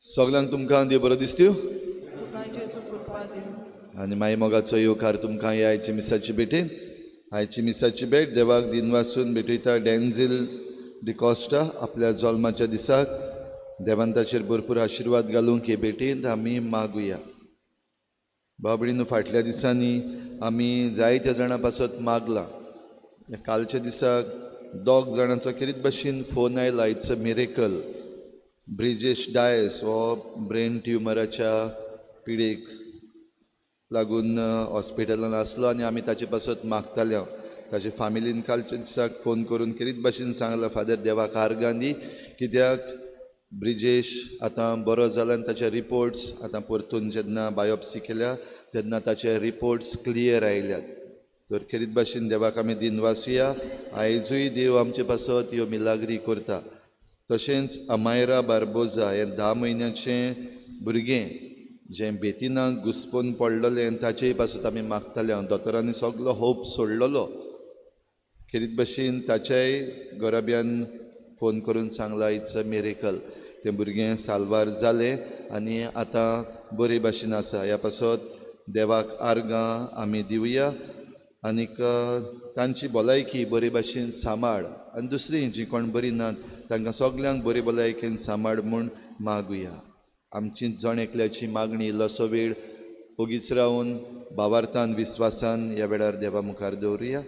सगल्यांक तुमकां देव बरो दिसत्यो आनी माई मोगाचो येवकार तुमकां ह्या आयची मिसाची भेटेन. आयची मिसाची भेट देवाक दिनवासून भेटयता डॅन्झील डिकॉस्टा आपल्या जल्माच्या दिसाक. देवान ताचेर भरपूर आशिर्वाद घालूंक हे भेटेंत आमी मागुया. बाबडीन फाटल्या दिसांनी आमी जायत्या जाणां पासत मागलां. कालच्या दिसाक दोग जाणांचो खेरीत भाशेन फोन आयला. It's a miracle. Brijesh Dias हो ब्रेन ट्युमराच्या पिडेक लागून हॉस्पिटलान आसलो आनी आमी ताचे पासत मागताले. ताचे फामिलीन कालच्या दिसाक फोन करून खेरीत भाशेन सांगलां, फादर देवाक आर्गां दी कित्याक ब्रिजेश आतां बरो जाला आनी ताचे रिपोर्ट्स आतां परतून जेन्ना बायोप्सी केल्या तेन्ना ताचे रिपोर्ट्स क्लियर आयल्यात. तर खेरीत भाशेन देवाक आमी दिनवासुया. आयजूय देव आमचे पासत ह्यो मिलाग्री करता. तशेंच अमायरा बार्बोजा हें 10 म्हयन्याचें भुरगें जें बेतिनाक घुसपून पडलेलें ताचेय पासत आमी मागताले. दोतोरांनी सगलो होप सोडलेलो. खेरीत भाशेन ताच्याय घराब्यान फोन करून सांगला it's a miracle. तें भुरगें साल्वार जालें आनी आतां बरे भाशेन आसा. ह्या पासत देवाक आर्गां आमी दिवया आनीक तांची भलायकी बरे भाशेन सांबाळ आनी दुसरी जी कोण बरी नात तांकां सगल्यांक बरी भलायकेन सांबाळ म्हूण मागुया. आमची जण एकल्याची मागणी इल्लोसो वेळ ओगीच रावन भावार्थान विस्वासान ह्या वेळार देवा मुखार दवरुया.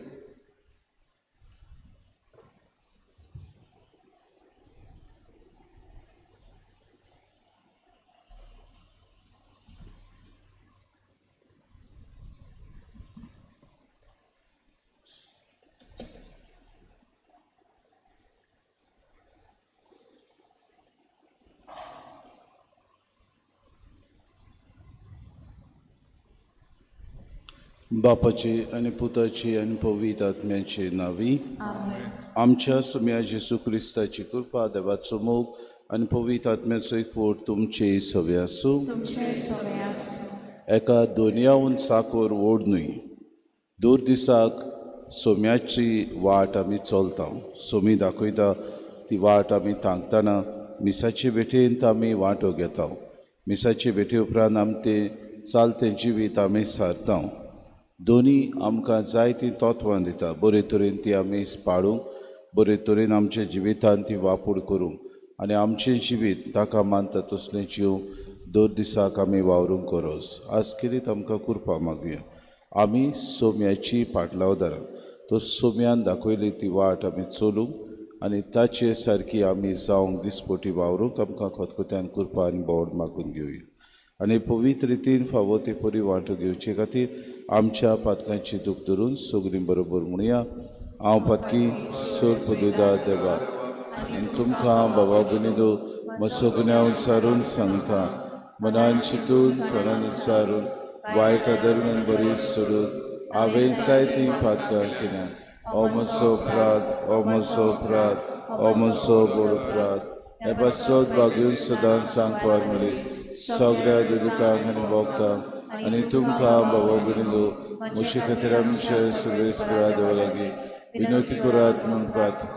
बापाचे आनी पुताचे आनी पवित्र आत्म्याचे नांवी आमच्या सुम्या जेजू क्रिस्ताची कृपा, देवाचो मोग आनी पवित्र आत्म्याचो एकवट तुमचे सवे आसूं. एका दोनयाहून साकोर व्हड न्हय. दर दिसाक सोम्याची वाट आमी चलता. सोमी दाखयता ती वाट आमी तांकतना मिसाचे भेटेंत आमी वांटो घेता. मिसाचे भेटे उपरांत आमचें चालतें जिवीत आमी सारता. दोनी आमकां जायतीं तत्वां दिता. बरे तरेन ती आमी पाळूंक, बरे तरेन आमच्या जिवितान ती वापूर करूंक आनी आमचें जिवीत ताका मानता तसलें जिवंक दर दिसाक आमी वावरूंक गरज. आज खेरीत आमकां कृपा मागुया. आमी सोम्याची पाटलावदारां. तो सोम्यान दाखयली ती वाट आमी चलूंक आनी ताचे सारकी आमी जावंक दिसपटी वावरूंक आमकां खतखत्यान कृपा आनी बोड मागून घेवया आनी पवित्र रितीन फावो ते परी वांटो घेवचे खातीर आमच्या पातकांची दूख धरून सगळीं बरोबर म्हणुया. हांव पातकी सोर पदुदा देवा आनी तुमकां बाबा भयणीनो म्हजो गुन्यांव सारून सांगता. मनान चिंतून तोंडान उच्चारून वायट अधर्मान बरी सोडून हांवें जायतीं पातकां केल्यात. हो म्हजो अपराध, हो म्हजो अपराध, हो म्हजो व्हड अपराध. हे पासत भाग्यून सदांच सांगपाक मरे सगळ्या दुदितांक आनी भोगतांक आनी तुमकां बाबा भयणीनो म्हजे खातीर आमच्या सुरेश देवा लागीं विनवती करात म्हूण प्रार्थना.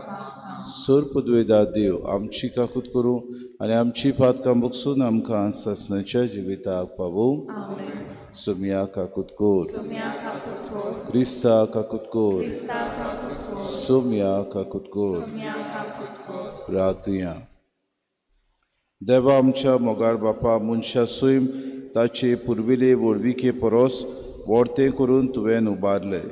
सोर पदवेदा देव आमची काकूत करूं आनी आमची पातकां बगसून आमकां सासणाच्या जिविताक पावोवं. सोम्या काकूत कोर, क्रिस्ता काकूत कोर, सोम्या काकूत कोर. प्रार्थुया. देवा आमच्या मोगाळ बापा, मनशा सैम ताचे पुर्विले व्हडविके परस व्हडतें करून तुवें उबारलें.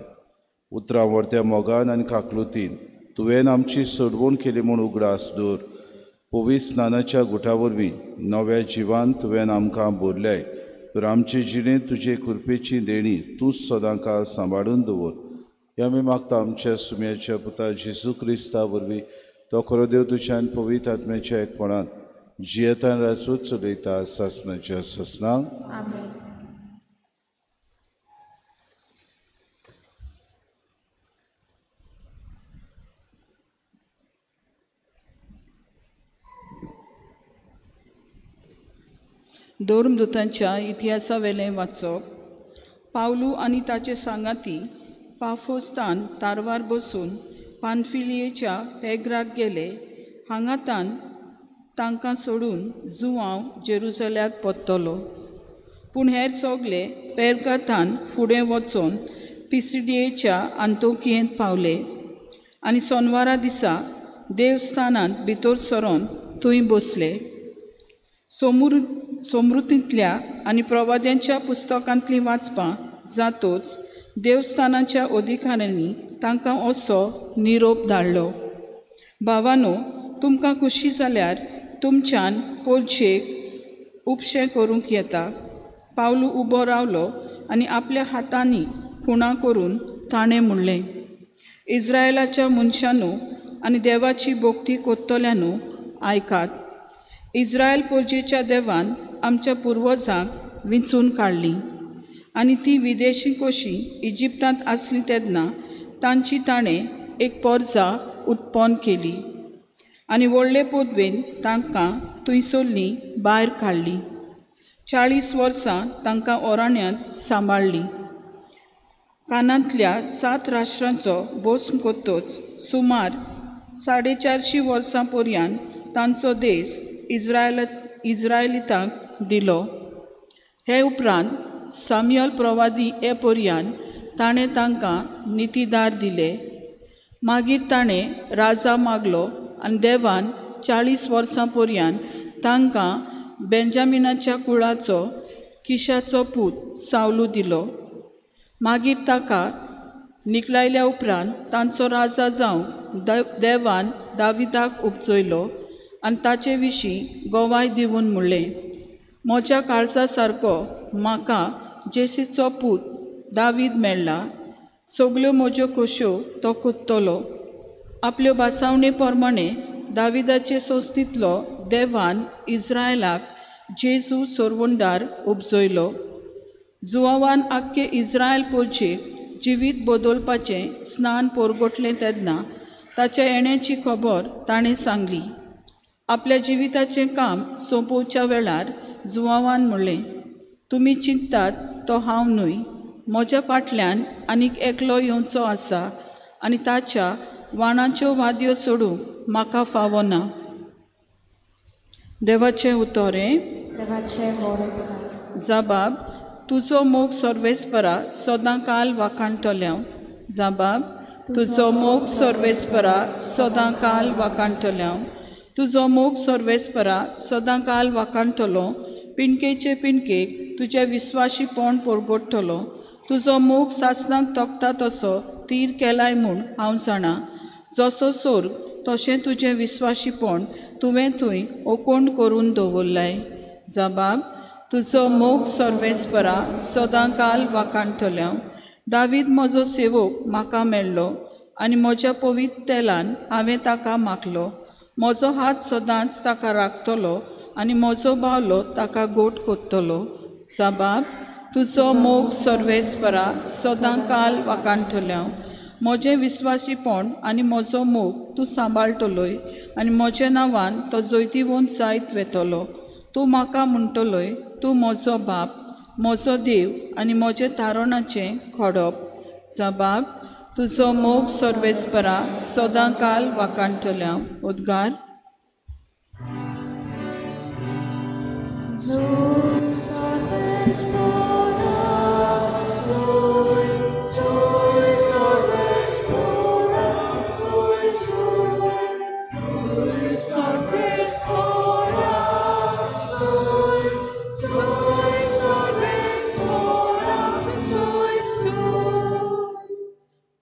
उतरां व्हडत्या मोगान आनी काकलुतीन तुवें आमची सोडवण केली म्हूण उगडास दवर. पवित्र स्नानाच्या गुटा वरवीं नव्या जिवान तुवें आमकां भरल्याय. तर आमचे जिणेंत तुजे कृपेची देणी तूंच सदांकाळ सांबाळून दवर. हे आमी मागता आमच्या सुम्याच्या पुता जेजू क्रिस्ता वरवीं. तो खरो देव तुज्यान पवित्र आत्म्याच्या एकपणांत जियेतान राजवट चलयता सासणाच्या सासणाक. धर्मदूतांच्या इतिहासावेलें वाचप. पावलू आनी ताचे सांगाती पाफोस्तान तारवार बसून पानफिलियेच्या पेग्राक गेले. हांगा तान तांकां सोडून जुवांव जेरुजल्याक परतलो. पूण हेर सगले पेरगाथान फुडें वचून पिसिडियेच्या आंतोकियेंत पावले आनी सोनवारा दिसा देवस्थानांत भितर सरोन थंय बसले. समृतींतल्या आनी प्रवाद्यांच्या पुस्तकांतलीं वाचपां जातोच देवस्थानाच्या अधिकाऱ्यांनी तांकां असो निरोप धाडलो, भावानो, तुमकां खुशी जाल्यार तुमच्यान पोलचेक उपशें करूंक येता. पावलू उबो रावलो आनी आपल्या हातांनी खुणा करून ताणें म्हणलें, इस्रायलाच्या मनशानू आनी देवाची भक्ती कोत्तल्यानू आयकात. इस्रायल पोरजेच्या देवान आमच्या पुर्वजांक विंचून काडली आनी ती विदेशी कशी इजिप्तांत आसली तेन्ना तांची ताणें एक पोरजा उत्पन्न केली आनी व्हडले पदवेन तांकां थंयसरली भायर काडली. 40 वर्सां तांकां ओराण्यांत सांबाळ्ळी. कानांतल्या 7 राष्ट्रांचो भस्म करतच सुमार 450 वर्सां पर्यंत तांचो देश इस्रायलितांक दिलो. हे उपरांत साम्युअल प्रवादी हे पर्यंत ताणें तांकां नितीदार दिले. मागीर ताणें राजा मागलो आनी देवान 40 वर्सां पर्यंत तांकां बेंजामिनाच्या कुळाचो किशाचो पूत सावलू दिलो. मागीर ताका निकलायल्या उपरांत तांचो राजा जावंक देवान दाविदाक उपजयलो आनी ताचे विशीं गवाय दिवन म्हणलें, म्हज्या काळजा सारको म्हाका जेसीचो पूत दावीद मेळ्ळा, सगल्यो म्हज्यो खोश्यो तो कोत्तलो. आपल्यो भासावणे प्रमाणे दाविदाचे संस्थेंतलो देवान इस्रायलाक जेजू सोरवंडार उपजयलो. जुवावान आख्खे इस्रायल पोरचेक जिवीत बदलपाचें स्नान पोरगोटलें तेन्ना ताच्या येण्याची खबर ताणें सांगली. आपल्या जिविताचें काम सोंपोवच्या वेळार जुवावान म्हणलें, तुमी चिंततात तो हांव न्हय, म्हज्या फाटल्यान आनीक एकलो येवचो आसा आनी ताच्या वाणाच्यो वादयो सोडूंक म्हाका फावना. देवाचें उतर हें. जबाब, तुजो मोग सर्वेस्परा सदां काल वाखाणटलें. जबाब, तुजो मोग सर्वेस्परा सदां काल वाखाणटलें. तुजो मोग सर्वेस्परा सदां काल वाखाणटलो. पिणकेचे पिणकेक तुजें विस्वाशीपण परगटतलो. तुजो मोग सासणाक तोखता तसो तीर केलाय म्हूण हांव जाणा. जसो सोर्ग तशें तुजें विस्वाशीपण तुवें थंय ओकोण करून दवरलाय. जबाब, तुजो मोग सर्वेस्परा सदां काल वाखाणटलें. दावीद म्हजो सेवक म्हाका मेळ्ळो आनी म्हज्या पवित्र तेलान हांवें ताका माखलो. म्हजो हात सदांच ताका राखतलो आनी म्हजो बावलो ताका गोट कोत्तलो. जबाब, तुजो मोग सर्वेस्परा सदां काल वाखाणटलें. म्हजें विस्वासीपण आनी म्हजो मोग तूं सांबाळटलोय आनी म्हज्या नांवान तो जैतिवंत जायत वेतलो. तूं म्हाका म्हणटलोय, तूं म्हजो बाप, म्हजो देव आनी म्हजें तारणाचें खडप. जबाब, तुजो मोग सर्वेस्परा सदां काल वाखाणटलें. उद्गार.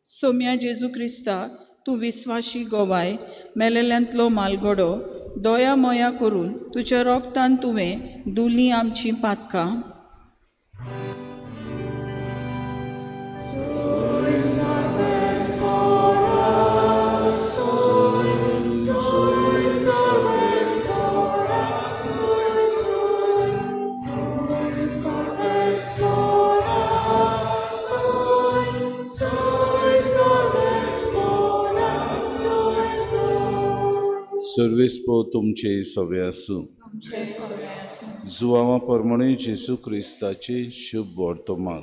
सोम्या जेजू क्रिस्ता, तूं विस्वाशी गोवाय, मेलेल्यांतलो मालगडो, दया मोया करून तुज्या रोगतान तुवें धुली आमची पातकां. सर्वेस्पो तुमचे सवे आसूं. जुवावा प्रमाणे जेजू क्रिस्ताचे शुभ वर्तमान.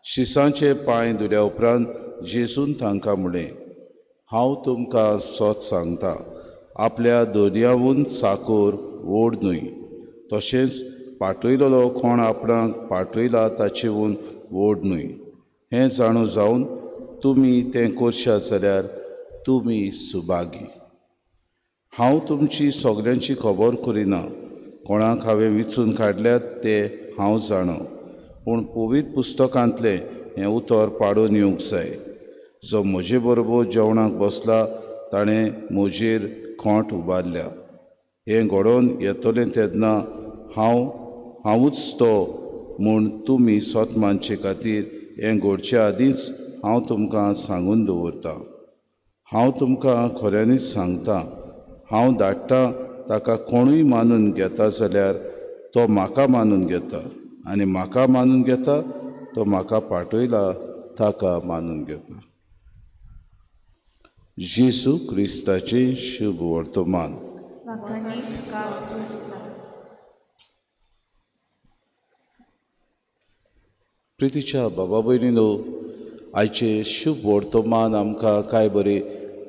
शिसांचे पांय धुल्या उपरांत जेजून तांकां म्हणलें, हांव तुमकां सत सांगता, आपल्या दोनयावून चाकोर व्हड न्हय, तशेंच पाटयलेलो कोण आपणाक पाटयला ताचेवून व्हड न्हय. हें जाणू जावन तुमी तें करशात जाल्यार तुमी सुभागी. हांव तुमची सगल्यांची खबर करिना, कोणाक हांवें विचून काडल्यात ते हांव जाणो, पूण पवित्र पुस्तकांतलें हें उतर पाडून येवंक जाय, जो म्हजे बरोबर जेवणाक बसला ताणें म्हजेर खोंट उबारल्या. हें घडोवन येतलें तेन्ना हांवूच तो म्हूण तुमी सत मानचे खातीर हें घडचे आदींच हांव तुमकां सांगून दवरतां. हांव तुमकां खऱ्यांनीच सांगता, हांव धाडटा ताका कोणूय मानून घेता जाल्यार तो म्हाका मानून घेता, आनी म्हाका मानून घेता तो म्हाका पाटयला ताका मानून घेता. जेजू क्रिस्ताचें शुभ वर्तमान. प्रितीच्या बाबा भयणीनो, आयचें शुभ वर्तमान आमकां काय बरें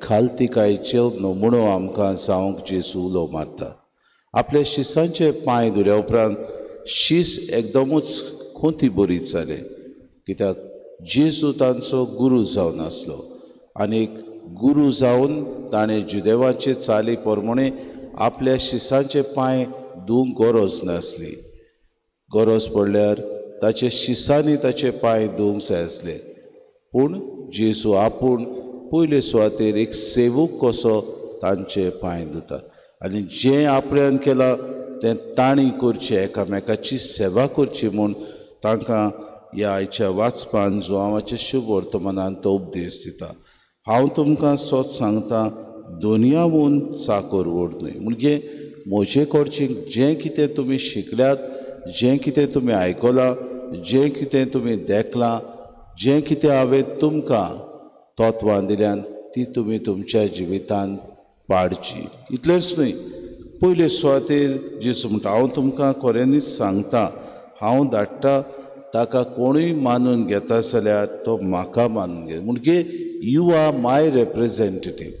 खालतिकायचो नमुनो आमकां जावंक जेजू उलो मारता. आपल्या शिसांचे पांय धुल्या उपरांत शीस एकदमूच खोंती बरी जाले, कित्याक जेजू तांचो गुरू जावन आसलो आनी गुरू जावन ताणें जुदेवाचे चाली प्रमाणे आपल्या शिसांचे पांय धुवंक गरज नासली. गरज पडल्यार ताचे शिसांनी ताचे पांय धुवंक जाय आसले, पूण जेजू आपूण पयले सुवातेर एक सेवक कसो तांचे पांय धुता आनी जें आपल्यान केलां तें तांणी करचें, एकामेकाची सेवा करची म्हूण तांकां ह्या आयच्या वाचपान जुआंवाच्या शुभ वर्तमानान तो उपदेश दिता. हांव तुमकां सत सांगता, दोनयावून चाकोर व्हड न्हय. म्हणजे म्हजे कडचें जें कितें तुमी शिकल्यात, जें कितें तुमी आयकलां, जें कितें तुमी देखलां, जें कितें हांवें तुमकां तत्वां दिल्यान ती तुमी तुमच्या जिवितांत पाडची. इतलेंच न्हय, पयले सुवातेर जेजू म्हणटा, हांव तुमकां खऱ्यांनीच सांगता, हांव धाडटा ताका कोणूय मानून घेता जाल्यार तो म्हाका मानून घेता. म्हणजे you are my representative.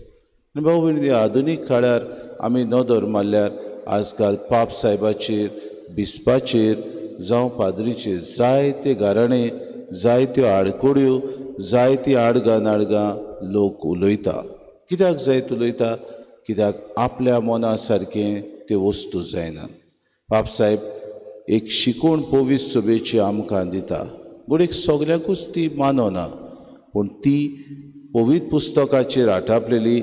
आनी भाऊ भयणी, आधुनीक काळार आमी नदर मारल्यार आजकाल पाप सायबाचेर, बिस्पाचेर जावं पाद्रीचेर जायते गाराणे, जायत्यो आडकोड्यो, जायती आडगां नाडगां लोक उलयता. कित्याक जायत उलयता? कित्याक आपल्या मना सारकें त्यो वस्तू जायनात. पाप सायब एक शिकवण पवित्र सभेची आमकां दिता, घडयेक सगल्यांकूच ती मानना, पूण ती पवित्र पुस्तकाचेर आटापलेली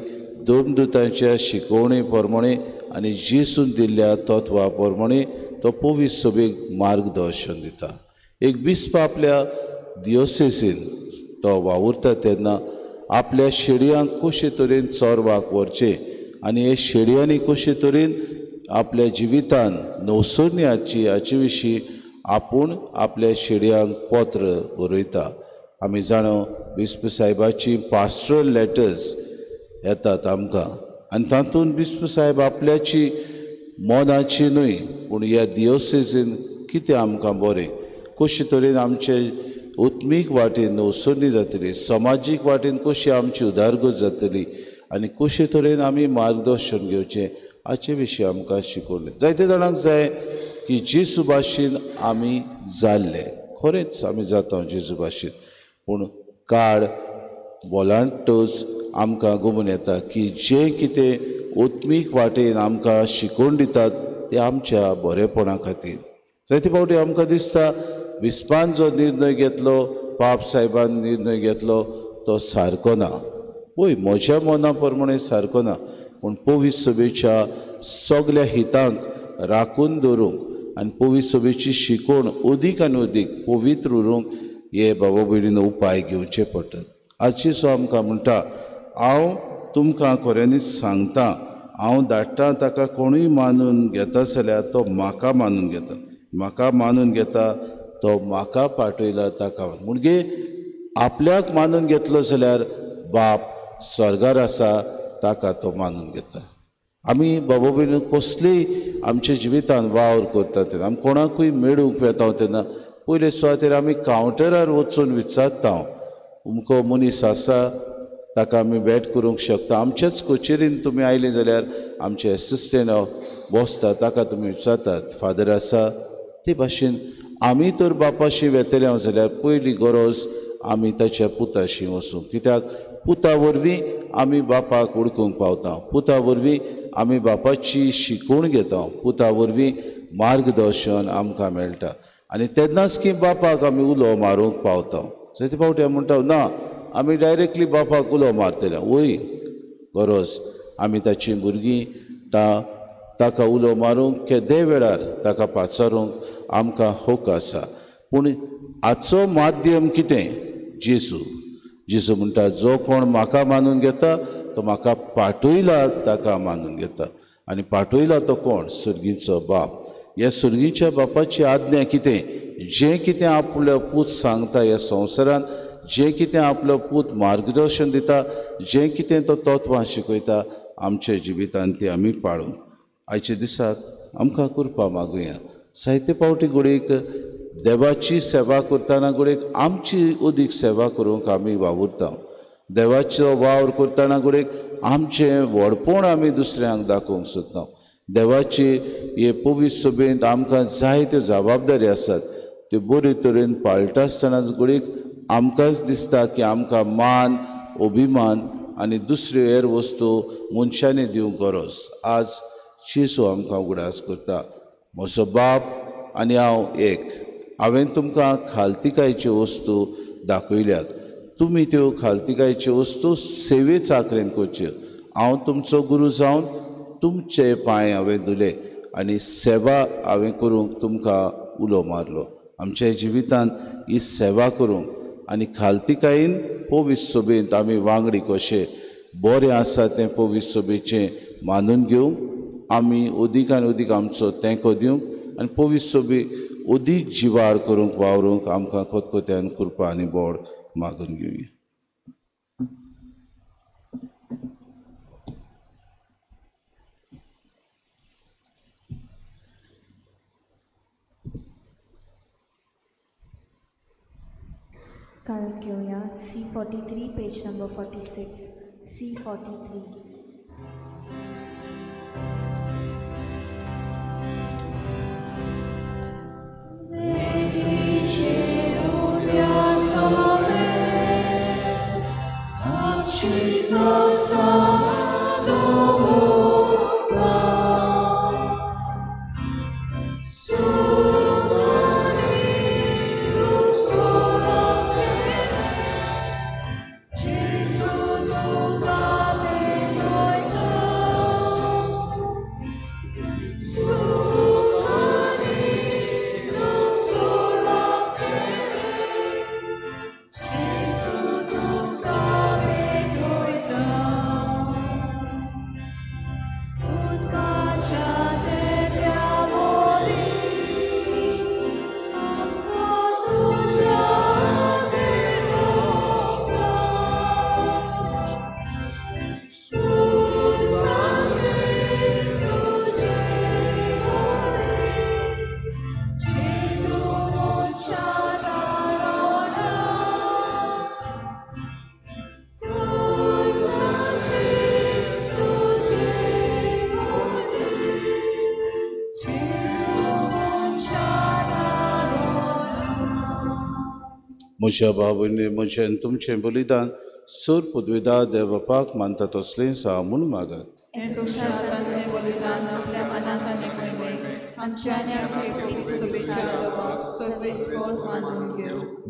धर्मदुतांच्या शिकवणे प्रमाणे आनी जेजून दिल्ल्या तत्वा प्रमाणे तो पवित्र सभेक मार्गदर्शन दिता. एक बिस्प आपल्या दियोसेसीन तो वावुरता तेन्ना आपल्या शेडयांक कशे तरेन चोरवाक व्हरचें आनी हे शेडयांनी कशे तरेन आपल्या जिवितान नवसरणी हाची हाचे विशीं आपूण आपल्या शेडयांक पत्र बरयता. आमी जाणो बिस्प सायबाची पास्टरल लेटर्स येतात आमकां आनी तातूंत बिस्प सायब आपल्याची मनाची न्हय पूण ह्या दियोसेजीन कितें आमकां बरें कशे तरेन आमचे उत्मीक वाटेन नवसरणी जातली, समाजीक वाटेन कशी आमची उदारगत जातली आनी कशे तरेन आमी मार्गदर्शन घेवचें हाचे विशीं आमकां शिकवलें. जायते जाणांक जाय की जेजू भाशेन आमी जाल्ले, खरेंच आमी जाता जेजू भाशेन, पूण काळ बोलांटच आमकां गुमून येता की जें कितें उत्मीक वाटेन आमकां शिकोवन दितात तें आमच्या बरेपणा खातीर. जायते फावटी आमकां दिसता बिस्पान जो निर्णय घेतलो, पाप सायबान निर्णय घेतलो तो सारको ना, पळय म्हज्या मना प्रमाणे सारको ना, पूण पवित्र सभेच्या सगल्या हितांक राखून दवरूंक आनी पवित्र सभेची शिकवण अदीक आनी अदीक पवित्र उरूंक हे बाबा भयणीन उपाय घेवचे पडटात. आज जेजू आमकां म्हणटा, हांव तुमकां खऱ्यांनीच सांगता, हांव धाडटा ताका कोणूय मानून घेता जाल्यार तो म्हाका मानून घेता, म्हाका मानून घेता तो म्हाका पाठयला ताका. म्हणजे आपल्याक मानून घेतलो जाल्यार बाप स्वर्गार आसा ताका तो मानून घेता. आमी बाबा भयणी कसलीय आमच्या जिवितान वावर करता तेन्ना, आमी कोणाकूय मेळूंक वेता तेन्ना पयले सुवातेर आमी कावंटरार वचून विचारता, अमको मनीस आसा, ताका आमी भेट करूंक शकता. आमच्याच कचेरीन तुमी आयले जाल्यार आमचे एसिस्टंट बसता, ताका तुमी विचारतात फादर आसा. ते भाशेन आमी तर बापाशी वेतले हांव जाल्यार पयली गरज आमी ताच्या पुताशी वचूंक, कित्याक पुता वरवीं आमी बापाक उडकूंक पावता, पुता वरवीं आमी बापाची शिकवण घेता, पुता वरवीं मार्गदर्शन आमकां मेळटा आनी तेन्नाच की बापाक आमी उलो मारूंक पावता. जायते फावटी आमी म्हणटा ना आमी डायरेक्टली बापाक उलो मारतले, वय गरज आमी ताची भुरगीं ताका उलो मारूंक केदे वेळार ताका पाचारूंक आमकां हक आसा. पूण आजचो माध्यम कितें? जेजू. जेजू म्हणटा जो कोण म्हाका मानून घेता तो म्हाका पाठयला ताका मानून घेता. आनी पाठयला तो कोण? सुर्गीचो बाप. ह्या सुर्गीच्या बापाची आज्ञा कितें? जें कितें आपलो पूत सांगता ह्या संवसारांत, जें कितें आपलो पूत मार्गदर्शन दिता, जें कितें तो तत्वां शिकयता आमच्या जिवितांत ती आमी पाळूंक. आयच्या दिसाक आमकां कृपा मागुया. जायते फावटी घडयेक देवाची सेवा करतना घडयेक आमची अदीक सेवा करूंक आमी वावुरता, देवाचो वावर करतना घडयेक आमचें व्हडपण आमी दुसऱ्यांक दाखोवंक सोदता. देवाची हे पवित्र सभेंत आमकां जायत्यो जबाबदारी आसात, त्यो बरे तरेन पाळटा आसतनाच घडयेक आमकांच दिसता की आमकां मान अभिमान आनी दुसऱ्यो हेर वस्तू मनशांनी दिवंक गरज. आज जेजू आमकां उगडास करता, म्हजो बाप आनी हांव एक, हांवें तुमकां खालतिकायच्यो वस्तू दाखयल्यात, तुमी त्यो खालतिकायच्यो वस्तू सेवे चाकरेन करच्यो. हांव तुमचो गुरू जावन तुमचे पांय हांवें धुले आनी सेवा हांवें करूंक तुमकां उलो मारलो. आमच्या जिवितांत ही सेवा करूंक आनी खालतिकायेन पवित्र सभेंत आमी वांगडी कशे बरें आसा तें पवित्र सभेचें मानून घेवंक आमी अदीक आनी अदीक आमचो तेंको दिवंक आनी पवित्र सभे अदीक जिवार करूंक वावरूंक आमकां खतखत्यान कृपा आनी बोड मागून घेवया. गायन घेवया C43 page number 46 C43. म्हज्या भावने म्हजें तुमचें बलिदान सूर पदवीदा देव बापाक मानता तसलें सा म्हूण मागात.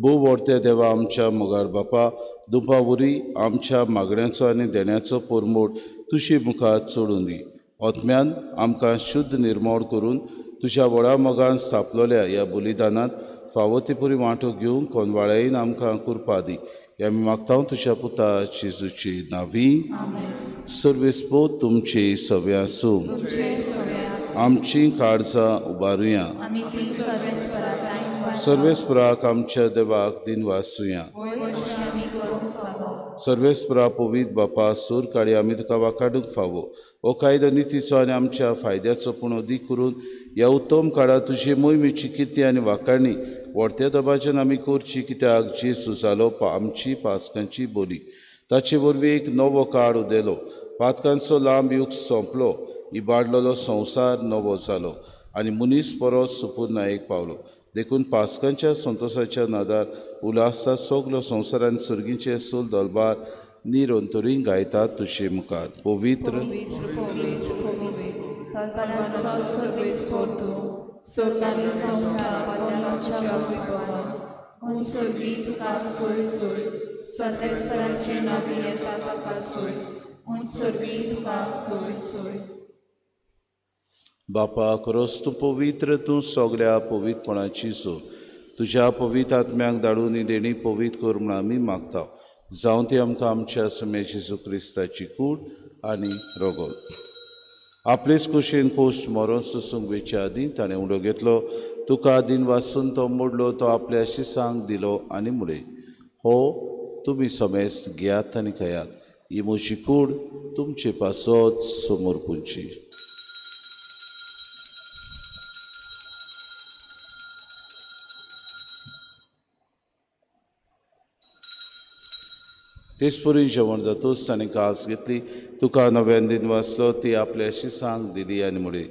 भोव व्हडत्या देवा आमच्या मोगाळ बापा, दुपा वरी आमच्या मागण्याचो आनी देण्याचो परमोट तुजे मुखार चडून दी. आत्म्यान आमकां शुद्ध निर्मोड करून तुज्या व्हडा मोगान स्थापलोल्या ह्या बलिदानांत फावो ते पुरी वांटो घेवंक कोनवाळायेन आमकां कृपा दी. हे आमी मागता तुज्या पुता जेजूची नावी. सर्वेस्पोत तुमची सव्या आसूं. आमची काळजां उबारुया. सर्वेस्पराक आमच्या देवाक दिनवासुया. सर्वेस्परा पवित्र बापा, सूर काळी आमी तुका वाकाडूंक फावो हो कायदो नितीचो आनी आमच्या फायद्याचो पूण अदीक करून ह्या उत्तम काळार तुजी मोहिमेची किर्ती आनी वाखाणी व्हडत्या दबाज्यान आमी करची, कित्याक जेजू जालो आमची पास्कांची बोली. ताचे वरवीं एक नवो काळ उदेलो. पातकांचो लांब युग सोंपलो, इबाडलेलो संवसार नवो जालो आनी मनीस परत सुपुर्नायेक पावलो. देखून पास्कांच्या संतोशाच्या नादार उल्हासता सगलो संवसारान सर्गीचे सूल दलबार निरंतरी गायतात तुजे मुखार. पवित्र बापा, खरोच तूं पवित्र, तूं सगळ्या पवित्रपणाची सो. तुज्या पवित्र आत्म्याक धाडून ही देणी पवित्र कर म्हूण आमी मागता. जावं ती आमकां आमच्या सुम्या जेजू क्रिस्ताची कूड आनी रगत. आपलेच कुशीन कोश्ट मरोन सोसूंक वेच्या आदीं ताणें उडो घेतलो, तुका दिन वाचून तो मोडलो, तो आपल्या शिसांक दिलो आनी म्हळें, हो तुमी समेस्त घेयात आनी खायात, ही म्हजी कूड तुमचे पासत समर्पूंची. तेचपरी जेवण जातूच ताणें कास घेतली, तुका नव्यान दिन वाचलो, ती आपल्या शिसांक दिली आनी म्हळें,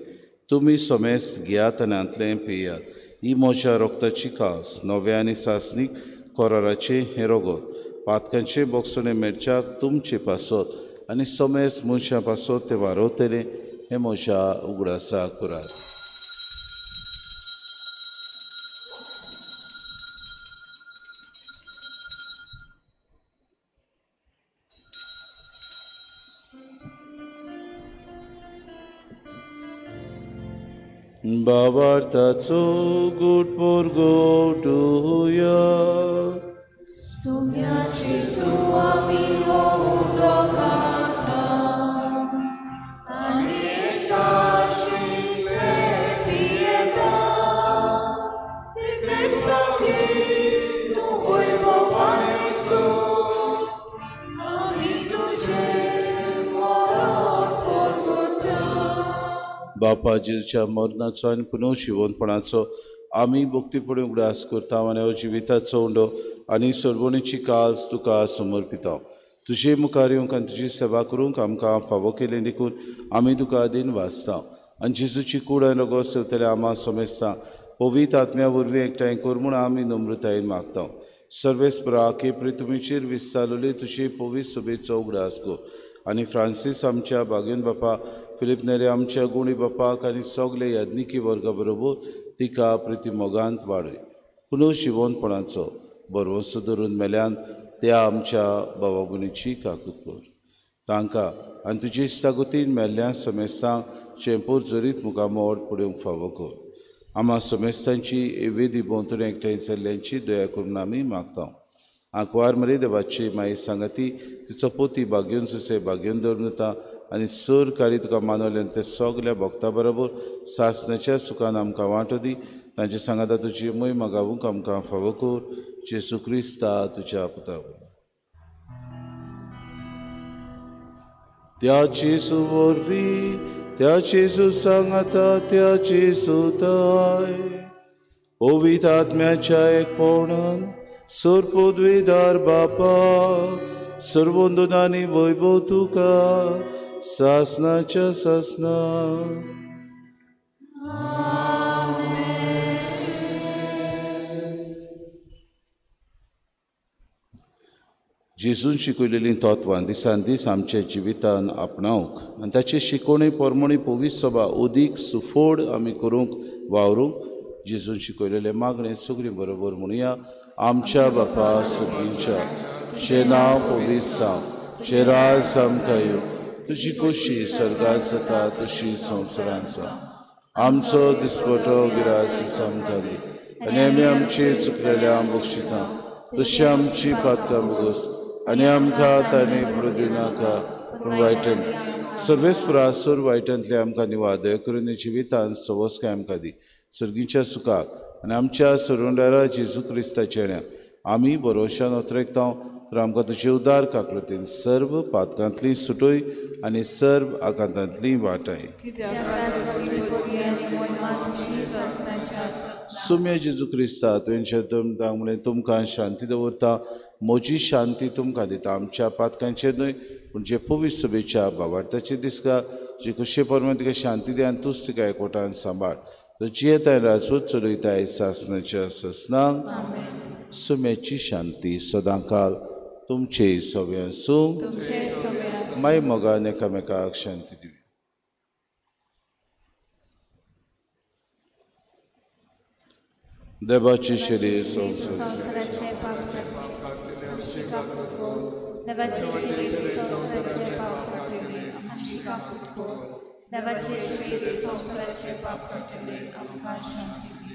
तुमी समेस्त घेयात आनी हांतलें पियात, ही म्हज्या रोगताची कास, नव्या आनी सासणीक कराराचें हें रगत, पातकांचें बोगसणें मेळच्याक तुमचे पासत आनी समेस्त मनशां पासत तें वारवतलें, हें म्हज्या उगडासाक करात. बाबार्थाचो गुट पोरगोटुया. सोम्याची सुवामी हो उंडो खाता आनी एकाशिल्ले पियेता, तितलेच फावटी तूं वैभवान सोड आमी तुजें मरण पोरगोटा. बापा, जेजूच्या मरणाचो आनी पुनर्जिवनपणाचो आमी भक्तीपणी उगडास करता आनी हो जिविताचो उंडो आनी सर्वणीची काज तुका समर्पिता. तुजे मुखार येवंक आनी तुजी सेवा करूंक आमकां फावो केलें देखून आमी तुका दिन वाचता आनी जेजूची कूड आनी रगत सेवतले आमा समेस्ता पवित्र आत्म्या वरवीं एकठांय कर म्हूण आमी नम्रतायेन मागता. सर्वेस्परा के पृथ्वीचेर विस्तारलेली तुजी पवित्र सभेचो उगडास कर आनी फ्रांसीस आमच्या बागेन बापा, फिलीप नेरे आमच्या गुणी बापाक आनी सगळे याज्ञिकी वर्गा बरोबर तिका प्रिती मोगांत वाडय. पुनर्जिवनपणाचो भरवंसो धरून मेल्यान त्या आमच्या बाबा भयणीची काकूत कर. तांकां आनी तुजी इश्टागतीन मेल्ल्या समेस्तांक चेंपूर जरीत मुखामोड पळोवंक फावो कर. आमा समेस्तांची एवेदी भोंवतणी एकठांय जाल्ल्यांची दया करून आमी मागता. आंकवार मरे देवाची माई सांगाती तिचो पोती बागेवन सुसे बागेवन दवरून येता आनी सर काळी तुका मानवल्यान ते सगल्या भक्ता बरोबर सासणाच्या सुखान आमकां वांटो दी. तांचे सांगाता तुजी मोहिमा गावूंक आमकां फावो कर. जेजू क्रिस्ता तुज्या पुता. त्या जेजू वरवीं, त्या जेजू सांगाता, त्या जेजू ताय पवित्र आत्म्याच्या एकपणान सर्वपदवीधार बापा, सर्वंदनानी वैभव तुका सासनाच्या सासना. जेजून शिकयलेलीं तत्वां दिसान दीस आमच्या जिवितान आपणावंक आनी ताची शिकवणी परमणी पवित्र सभा अदीक सुफोड आमी करूंक वावरूंक जेजून शिकयलेलें मागणें सगळीं बरोबर म्हणुया. आमच्या बापा सगळींच्या, तुजें नांव पवित्र जावं, तुजें राज आमकां येवं, तुजी खोशी सर्गात जाता तशी संवसारांत जावं. आमचो दिसपटो गिरास आमकां दी आनी आमी आमचे चुकलेल्या बक्षिता तशी आमची पातकां भोगस आनी आमकां ताणें पडूं दिनाका पूण वायटन सर्वेस्परा सोर वायटांतले आमकां निवादय करून जिवितान सवस्काय आमकां दी. सर्गीच्या सुखाक आनी आमच्या सोडवणदारा जेजू क्रिस्ताच्या आमी भरोशान ओतरेकता तर आमकां तुजे उदार काकृतीन सर्व पातकांतली सुटय आनी सर्व आकांतांतली वाटाय. सुम्या जेजू क्रिस्ता तुवें तुमकां म्हणलें तुमकां शांती दवरता, म्हजी शांती तुमकां दिता. आमच्या पातकांचेर न्हय पूण जे पवित्र सभेच्या बाबार्थाचे दिसका जे कशे प्रमाण तिका शांती दी आनी तूंच तिका एकवटान सांबाळ. तो जियेताय राजवट चलयताय सासनाच्या सासनाक. सुम्याची शांती सदांकाल तुमचे सगळे आसूं. माय मोगान एकामेकाक शांती दिवी. देवाची शरीर संवसाराचे पाप देवाचे शरीर संवसाराचे पाप काडटले आमची काकूत कर. देवाचे शरीर संवसाराचे पाप काडटले आमकां शांती दी.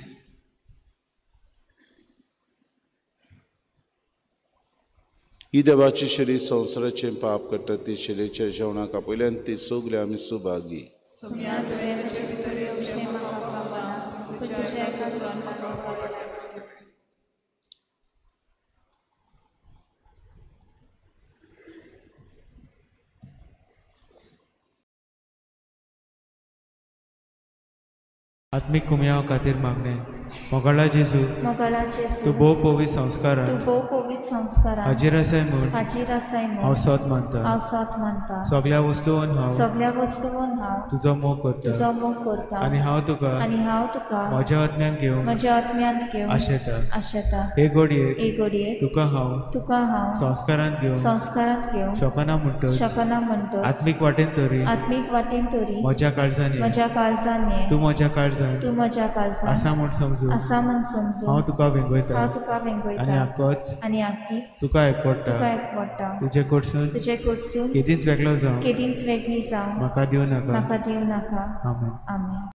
ही देवाची शरीर संवसाराचें पाप काडटा ती शरीराच्या जेवणाक आपयल्यान ती सगळे आमी सुभागी. आत्मिक कुमयाव खातीर मागणे. मोगाळा जेजू, तूं भोव पवित्र संस्कारान हाजीर आसाय म्हूण हांव सत मानता. सगळ्या वस्तून हांव तुजो मोग करता आनी हांव तुका म्हज्या आत्म्यांत घेवन आशेता. हे घडयेक तुका हांव संस्कारांत घेवंक शकना म्हणटच आत्मीक वाटेन तरी म्हज्या काळजान ये, तूं म्हज्या काळजान आसा म्हूण समजू हांव तुका वेंगयता आनी आकीच तुका एकवटा. तुजे कडसून केदींच वेगळो जावं म्हाका दिवं नाका. आमेन. आमेन.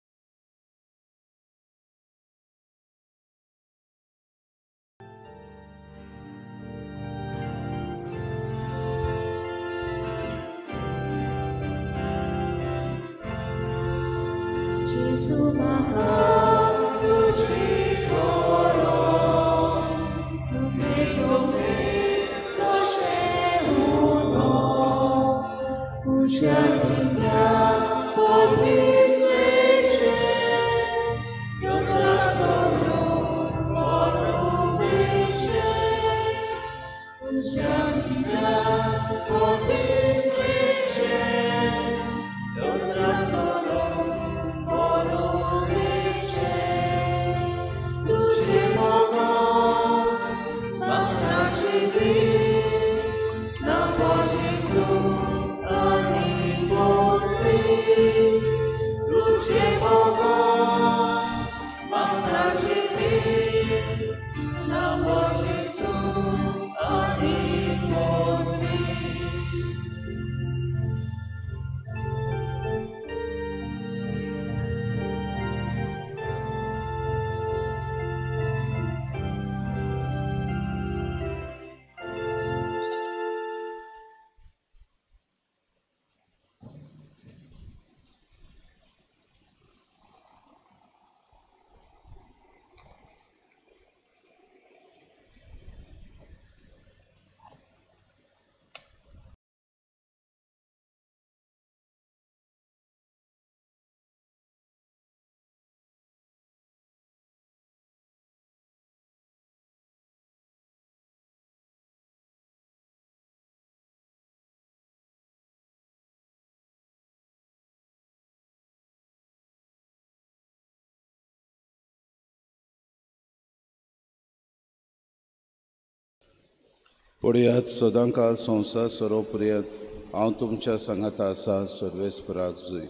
पळयात सदांकाळ संवसार सरोपर्यंत हांव तुमच्या सांगाता आसा. सर्वेस्पराक जुय.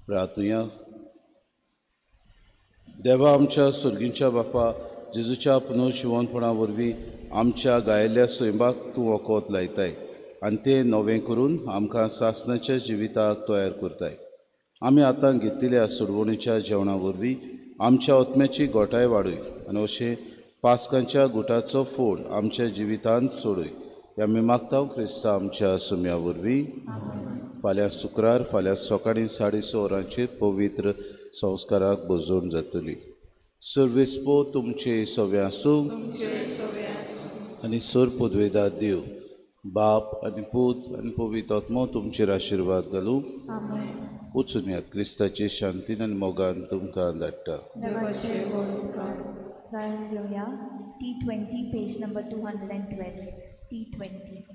प्रार्थुया. देवा आमच्या सुर्गींच्या बापा, जेजूच्या पुनर्जिवनपणा वरवीं आमच्या गायिल्ल्या सैमाक तूं वखद लायताय आनी तें नवें करून आमकां सासणाच्या जिविताक तयार करताय. आमी आतां घेतिल्ल्या सुरवणीच्या जेवणा वरवीं आमच्या आत्म्याची गोठाय वाडय आनी अशें पास्कांच्या गुटाचो फोड आमच्या जिवितांत सोडय. आमी मागता क्रिस्ता आमच्या सुम्या वरवीं. फाल्यां शुक्रार फाल्यां सकाळीं 6:30 वरांचेर पवित्र संस्काराक बजवण जातली. सर्वेस्पो तुमचे सवे आसूं आनी सर पुदवेदा देव बाप आनी पूत आनी पवित्र आत्मो तुमचेर आशिर्वाद घालूं. वचून यात क्रिस्ताचे शांतीन आनी मोगान तुमकां धाडटा. गायन घेवया T20 page number 212. T20.